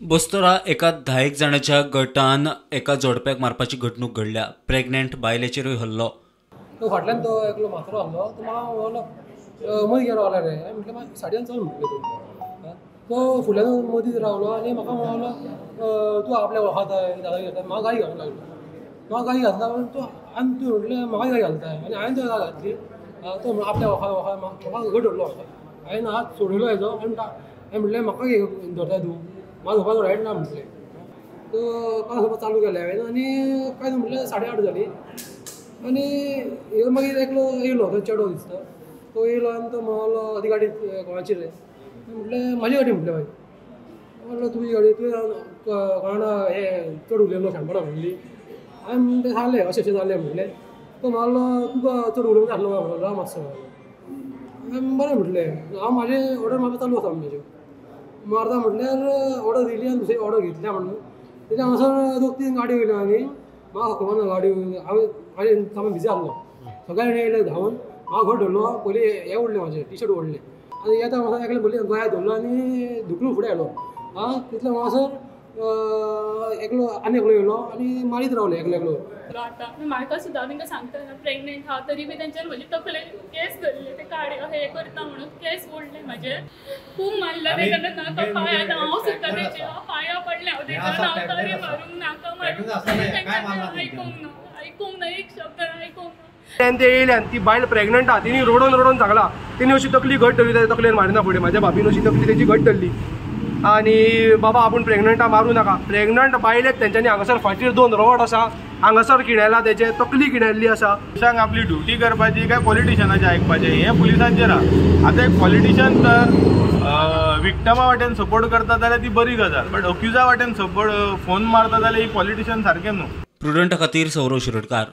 बस्तोरा एका 10 जाणांच्या गटान एका जोडप्याक मारपाची घडणूक घडल्या. प्रेग्नंट बायलेचेरूय हल्लो. तो फाटल्यान तो एकलो म्हातारो आहलो, तो म्हाका म्हणलो मदीं गेलो रावला रे. हांवें म्हटलें म्हाका साडयान चल म्हटलें तूं. तो फुडल्यान मदीं रावलो आनी म्हाका म्हणलो तूं आपल्या वळखताय दादागिरी करता. म्हाका गाळी घालूंक लागलो. म्हाका गाळी घातला म्हणून तूं आनी तूं म्हटलें म्हाका गाळी घालताय आनी हांवें तुका गाळ घातली. तो म्हणलो आपल्या वळखा वळखा म्हाका घट धरलो. म्हाका हांवें हात सोडयलो हेजो आनी हांवें म्हटलें म्हाका धरताय तूं, म्हाका धरपाचो रायट ना म्हटलें. तो कान धरपाक चालू केलें हांवें आनी काय म्हटलें 8:30 जालीं आनी ह्यो मागीर एकलो येयलो, तो चेडो दिसता, तो येयलो आनी तो म्हणलो ती गाडी कोणाची रे. म्हटलें म्हाजी गाडी. म्हटलें मागीर म्हणलो तुजी गाडी, तुवें कोणा हें चड उलयलो शाणपणां म्हणली. हांवें म्हणलें सांगलें अशें अशें जालें म्हटलें. तो म्हणलो तुका चड उलोवंक नासलो काय म्हणलो, राव मातसो. हांवें बरें म्हटलें, हांव म्हाजें ऑर्डर मारपा चालू आसा म्हजें मारता म्हटल्यार ऑर्डर दिली आनी दुसरी ऑर्डर घेतल्या म्हणून तेच्या हांगासर 2-3 गाडयो येयल्यो आनी म्हाका खबर ना गाडयो. हांवें म्हाजें सामान बिजी आहलो, सगळे जाण येयले धांवन म्हाका घट धरलो. पयलीं हें ओडलें म्हाजें टी शर्ट ओडलें आनी येता म्हाका एकले पयलीं गोंया धरलो आनी धुकलून फुडें आयलो. आं तितले हांगासर एकलो आनी एकलो येयलो आनी मारीत रावले एकलो एकलो. आतां म्हाका सुद्दां तांकां सांगता प्रेग्नेंट आहा तरी बी तेंच्यान म्हजी तकले केस धरले, ते काडे हे करता म्हणून केस ओडले म्हाजे, खूब मारले तेन्ना. नाका पांय, हांव सुद्दां तेच्या पांया पडलें हांव तेच्या, नाका रे मारूंक, नाका मारूंक. तेंच्यान आयकूंक ना, आयकूंक ना, एक शब्द आयकूंक ना. ते येयल्यान ती बायल प्रेग्नंट आहा, तिणी रडोन रडोन सांगला, तिणी अशी तकली घट धरली, ताच्या तकलेर मारिना फुडें. म्हाज्या भाबीन अशी तकली तेजी घट धरली आनी बाबा आपूण प्रेग्नंट आहा मारूं नाका. प्रेग्नंट बायलेक तेंच्यांनी हांगासर फाटीर 2 रॉड आसा, हांगासर किणेला, तेजे तकली किणेल्ली आसा. पुलिसांक आपली ड्युटी करपाची काय पॉलिटिशनाचें आयकपाचें हें पुलिसांचेर आहा. आतां एक पॉलिटिशन तर विक्टमा वाटेन सपोर्ट करता जाल्यार ती बरी गजाल, बट अक्युजा वाटेन सपोर्ट फोन मारता जाल्यार ही पॉलिटिशन सारकें न्हू. प्रुडंटा खातीर सौरव शिरोडकार.